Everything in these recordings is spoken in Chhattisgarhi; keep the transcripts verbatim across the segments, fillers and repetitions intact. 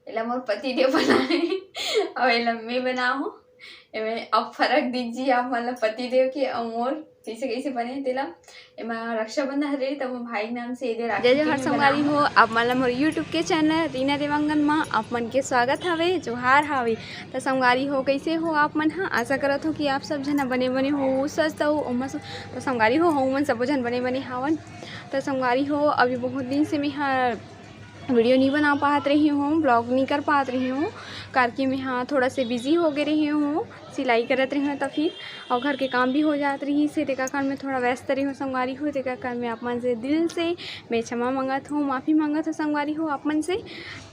एला मोर पति देव बनाए, अउ एला मैं बनाए हूँ। एमे अब फरक दिख जी आप मन ला, पति देव के अउ मोर कैसे कैसे बने हे तेला। एमा रक्षाबंधन हरे, त मोर भाई के नाम से एदे राखी जय जोहार के मैं संगवारी बनाए हूँ। हो, आप मन ला मोर YouTube के चैनल रीना देवांगन मा आप मन के स्वागत हवे, जोहार हवे। त संगवारी हो, कैसे हो आप मन ह? आशा करत हो कि आप सब झन बने बने हो, स्वस्थ हो, उमस। त संगवारी हो, हमन सबो झन बने बने हावन। त संगवारी हो, अभी बहुत दिन से मैं ह वीडियो नहीं बना पात रही हूँ, ब्लॉग नहीं कर पात रही हूँ, काबर कि मैं ह थोड़ा से बिजी हो गए रही हूँ, सिलाई करत रही हूँ, त फिर अउ घर के काम भी हो जात रही से, तेकर कारण मैं थोड़ा व्यस्त रही हूँ संगवारी हो, तेकर कारण मैं आप मन से दिल से मैं क्षमा मांगत हूँ, माफ़ी मांगत हूँ संगवारी हो आप मन से।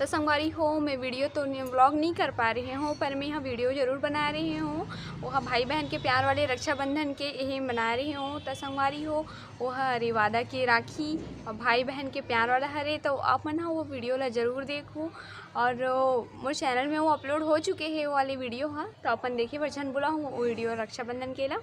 त संगवारी हो, मैं वीडियो तो नि-, ब्लॉग नहीं कर पा रही हूँ, पर मैं ह वीडियो जरूर बना रही हूँ। वो ह भाई बहन के प्यार वाले रक्षाबंधन के यही मना रही हूँ। त संगवारी हो, वो ह रिवादा के राखी अउ भाई बहन के प्यार वाला हरे, त आप मन ह वो वीडियो ला जरूर देखहू। अउ मोर चैनल में वो अपलोड हो चुके हे, वो वाले वीडियो ह, त अपन देखे बर झन भुलाहू वो वीडियो रक्षाबंधन के ला।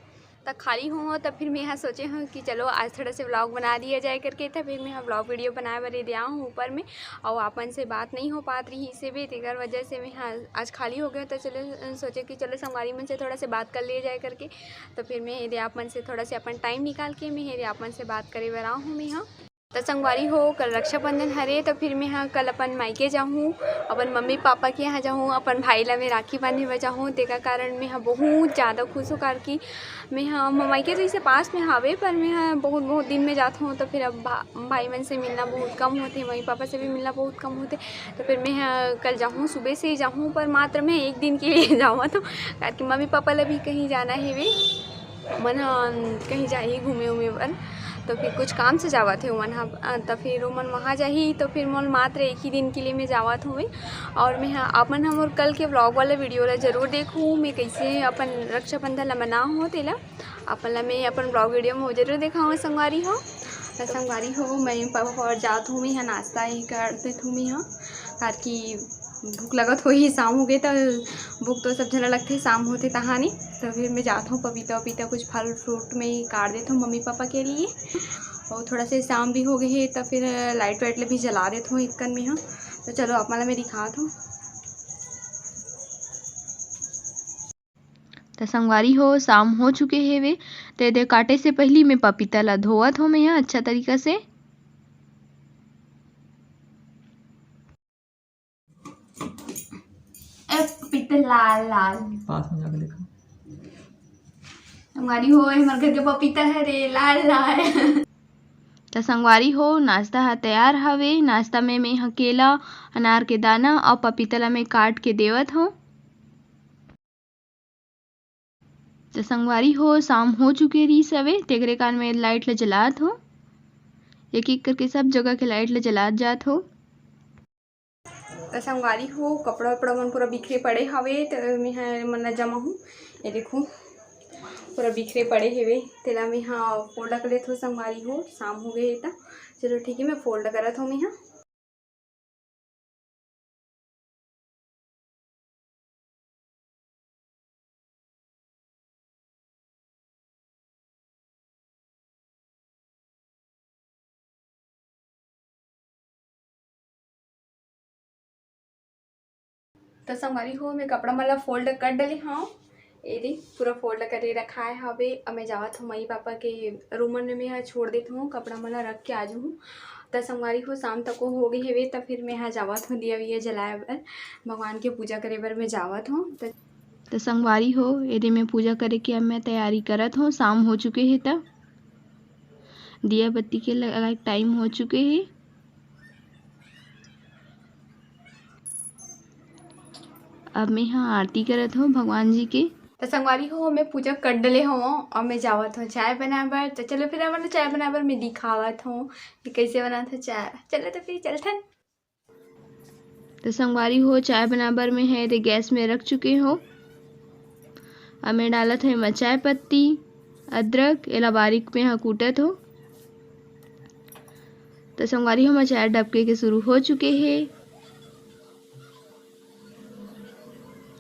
त खाली हूँ, त फिर मैं ह सोचे हूँ कि चलो आज थोड़ा से व्लॉग बना दिया जाए करके। त फिर मैं ह व्लॉग वीडियो बनाए बर एदे आए हूँ ऊपर में, अउ आप मन से बात नहीं हो पात रही से भी, तेकर वजह से मैं ह आज खाली हो गया। त चलो, अ, सोचे कि चलो संगवारी मन से थोड़ा से बात कर लिया जाए करके। त फिर मैं एदे आप मन से थोड़ा से अपन टाइम निकाल के मैं एदे आप मन से बात करे बर आए हूँ मैं ह। त संगवारी हो, कल रक्षाबंधन हरे, त फिर मैं ह कल अपन मायके जाहूँ, अपन मम्मी पापा के यहाँ जाहूँ, अपन भाई ला मैं राखी बांधे बर जाहूँ। तेकर कारण मैं ह बहुत ज़्यादा खुश हूँ, काबर कि मैं ह, मोर मायके तो इसे पास में हावे, पर मैं ह बहुत, बहुत दिन में जात हूँ, त फिर अब भा-, भाई मन से मिलना बहुत कम होथे, मम्मी पापा से भी मिलना बहुत कम होथे। त फिर मैं ह कल जाहूँ, सुबह से ही जाहूँ, पर मात्र मैं एक दिन के लिए जावत हूँ, काबर कि मम्मी पापा ला भी कहीं जाना हेवे, मन ह कहीं जाही घूमे उमे बर, त फिर कुछ काम से जावत हे ओमन ह, अ, त फिर ओमन वहाँ जाही, त फिर मोर मात्र एक ही दिन के लिए मैं जावत हूँ। अउ मैं ह, आप मन ह मोर कल के व्लॉग वाला वीडियो ला जरूर देखहू, मैं कैसे अपन रक्षाबंधन ला मनाए हूँ तेला आप मन ला मैं अपन व्लॉग वीडियो में जरूर देखाऊँ संगवारी हो। त संगवारी हो, मैं पापा पर जात हूँ, मैं ह नाश्ता ही कर देत हूँ मैं ह, काबर कि भूख लगत होही, शाम हो गए, त भूख तो सब झन लगथे, शाम होथे तहानी। त फिर मैं जात हूँ, पपीता वपीता कुछ फल फ्रूट में काट देत हूँ मम्मी पापा के लिए, अउ थोड़ा से शाम भी हो गए हे, त फिर लाइट वाइट ले भी जला देत हूँ एक कन में ह। त चलो, आप मन ला मैं दिखात हूँ। त संगवारी हो, शाम हो चुके हेवे, ते दे काटे से पहिली मैं पपीता ला धोवत हो मैं ह अच्छा तरीका से। ए, पपीता लाल लाल। पास में जाके देखो। संगवारी हो, हमर घर के पपीता हरे, लाल लाल। त संगवारी हो, नाश्ता ह तैयार हवे। नाश्ता में मैं ह केला, अनार के दाना अउ पपीता ला मैं काट के देवत हूँ। त संगवारी हो, शाम हो चुके रहिस हवे, तेकरे कारण मैं लाइट ला जलात हूँ। एक एक करके सब जगह के लाइट ला जलात जात हूँ। त संगवारी हो, कपड़ा उपड़ा मन पूरा बिखरे पड़े हवे, त मैं ह मन ला जमा हूँ। ये देखो, पूरा बिखरे पड़े हेवे, तेला मैं ह फोल्ड कर लेत हूँ संगवारी हो, शाम हो गए हे त। चलो ठीक है, मैं फोल्ड करत हूँ मैं ह। त संगवारी हो, मैं कपड़ा मन ला फोल्ड कर डले हव। ये दे, पूरा फोल्ड करे रखाए हवे। अब मैं जावत हूँ, मम्मी पापा के रूम में मैं ह छोड़ देत हूँ, कपड़ा मन ला रख के आ जाहूँ। त संगवारी हो, शाम तक हो गए हवे, त फिर मैं ह जावत हूँ दिया विया जलाए बर, भगवान के पूजा करे बर मैं जावत हूँ। त त संगवारी हो, ये दे मैं पूजा करे के अब मैं तैयारी करत हूँ, शाम हो चुके हे त दिया बत्ती के लगाए टाइम हो चुके हे। अब मैं ह आरती करत हूँ भगवान जी के। त संगवारी हो, मैं पूजा कर डले हूँ और मैं जावत हूँ चाय बनाए बर। त चलो फिर हमन चाय बनाए बर मैं दिखावत हूँ कि कैसे बनात हूँ चाय। चलो त फिर चलथन। त संगवारी हो, चाय बनाए बर मैं ह एदे गैस में रख चुके हूँ। अब मैं डालत हूँ एमा चाय पत्ती, अदरक, एला बारीक में ह कूटत हूँ। त संगवारी हो, हमर चाय डबके के शुरू हो चुके हे।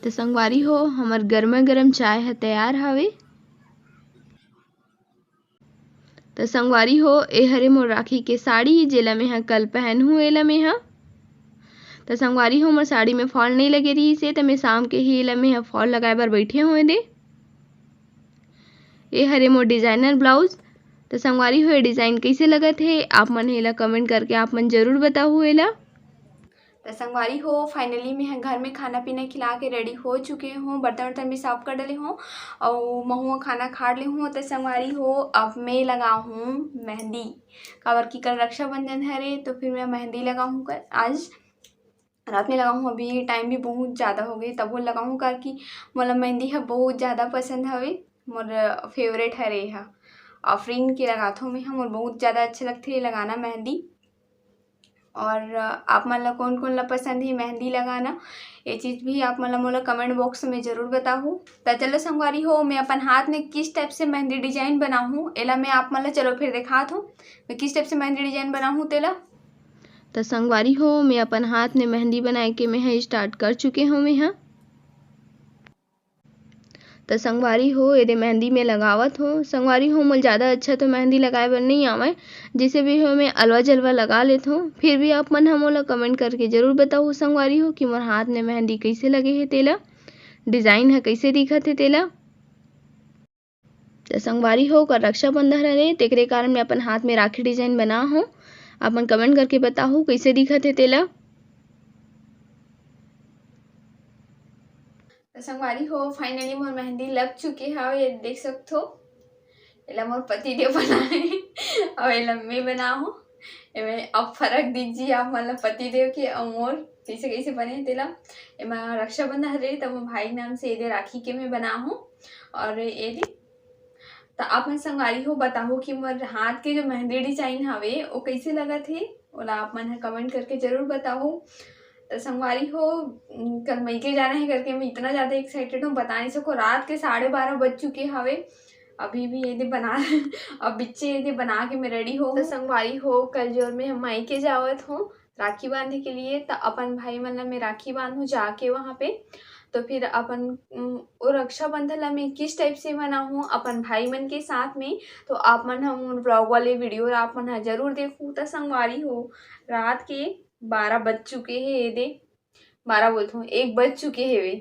त संगवारी हो, हमर गरमा गरम चाय ह तैयार हवे। त संगवारी हो, ए हरे मोर राखी के साड़ी, जेला मैं ह कल पहनहूँ एला मैं ह। त संगवारी हो, मोर साड़ी में फॉल नहीं लगे रहिस हे, त मैं शाम के ही एला मैं ह फॉल लगाए बर बैठे हों एदे। ये हरे मोर डिजाइनर ब्लाउज। त संगवारी हो, ये डिजाइन कैसे लगत हे, आप मन एला कमेंट करके आप मन जरूर बताहू एला। त संगवारी हो, फाइनली मैं ह घर में खाना पीना खिला के रेडी हो चुके हों। बर्तन वर्तन भी साफ कर डले हों अउ महूँ खाना खा ले हों। त संगवारी हो, अब मैं लगाहूँ मेहंदी, काबर कि कल रक्षाबंधन हरे, तो फिर मैं मेहंदी लगाहूँ कर आज। रात में लगाहूँ, अभी टाइम भी बहुत ज़्यादा हो गए, तब वो लगाहूँ, काबर कि मोला मेहंदी ह बहुत ज़्यादा पसंद हवे, मोर फेवरेट हरे ह। आफरीन के लगाथों मैं ह, मोर बहुत ज़्यादा अच्छा लगथे लगाना मेहंदी। और आप मन ला कौन कौन ला पसंद है मेहंदी लगाना, ये चीज़ भी आप मन ला मोला कमेंट बॉक्स में ज़रूर बताहू। त चलो संगवारी हो, मैं अपन हाथ में किस टाइप से मेहंदी डिजाइन बनाहूँ, एला मैं आप मन ला चलो फिर देखात हूँ, मैं किस टाइप से मेहंदी डिजाइन बनाहूँ तेला। त संगवारी हो, मैं अपन हाथ में मेहंदी बनाए के मैं ह स्टार्ट कर चुके हों मैं ह। त संगवारी हो, एदे मेहंदी में लगावत हों। संगवारी हो, मोला ज़्यादा अच्छा तो मेहंदी लगाए बर नहीं आवय, जैसे भी हो मैं अलवा जलवा लगा लेत हों। फिर भी आप मन ह मोला कमेंट करके जरूर बताहू संगवारी हो कि मोर हाथ में मेहंदी कैसे लगे हे तेला, डिजाइन ह कैसे दिखत हे तेला। त संगवारी हो, कल रक्षाबंधन हरे, तेकरे कारण मैं अपन हाथ में राखी डिजाइन बना हों। आप मन कमेंट करके बताहू कैसे दिखत हे तेला। त संगवारी हो, फाइनली मोर मेहंदी लग चुके हवे, ये देख सकथो। एला मोर पति देव बनाए अउ एला मैं बना हों। एमे अब फरक दिख जी आप मन ला पति देव के अउ मोर कैसे कैसे बने हे तेला। एमा रक्षाबंधन हरे, त मोर भाई के नाम से एदे राखी के मैं बना हों। और एदे त आप मन संगवारी हो बताहू कि मोर हाथ के जो मेहंदी डिजाइन हवे, वो कैसे लगत हे, ओला आप मन ह कमेंट करके जरूर बताहू। त संगवारी हो, उम, कल मइके जाना है करके मैं इतना ज़्यादा एक्साइटेड हूँ, बता नहीं सको। रात के साढ़े बारह बज चुके हवे, अभी भी एदे बना अब बिच्चे एदे बना के मैं रेडी हो। त संगवारी हो, कल जो मैं ह मइके जावत हूँ राखी बांधे के लिए, त अपन भाई मन ला मैं राखी बांधू जाके वहाँ पे। तो फिर अपन, उम, वो रक्षाबंधन ला मैं किस टाइप से मनाहूँ अपन भाई मन के साथ में, तो आप मन ह मोर ब्लॉग वाले वीडियो ला आप मन ह जरूर देखू। त संगवारी हो, रात के बारह बज चुके हे, एदे बारह बोलत हूँ, एक बज चुके हेवे।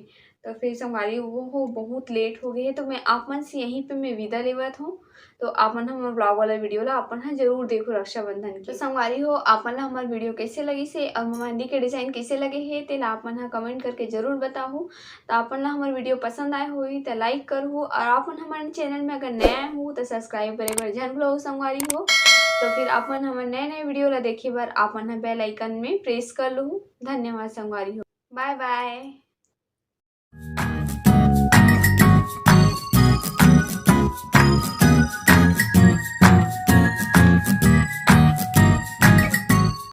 तो फिर संगवारी हो, बहुत लेट हो गए हे, तो मैं आप मन से यहीं पे मैं विदा लेवत हूँ। तो आप मन हमर ब्लॉग वाला वीडियो ला आप मन ह जरूर देखो रक्षाबंधन के। तो संगवारी हो, आप मन ला हमर वीडियो कैसे लगिस हे और मेहंदी के डिजाइन कैसे लगे हे, तेला आप मन ह कमेंट करके जरूर बताहू। तो आप मन ला हमर वीडियो पसंद आए होही त लाइक करहू और आप मन हमर चैनल में अगर नया आए हो तो सब्सक्राइब करे बर झन भूलहू संगवारी हो। तो फिर आप मन हमर नए नए वीडियो ला देखे बर आप मन ह बेल आइकन में प्रेस कर लहू। धन्यवाद संगवारी हो, बाय बाय।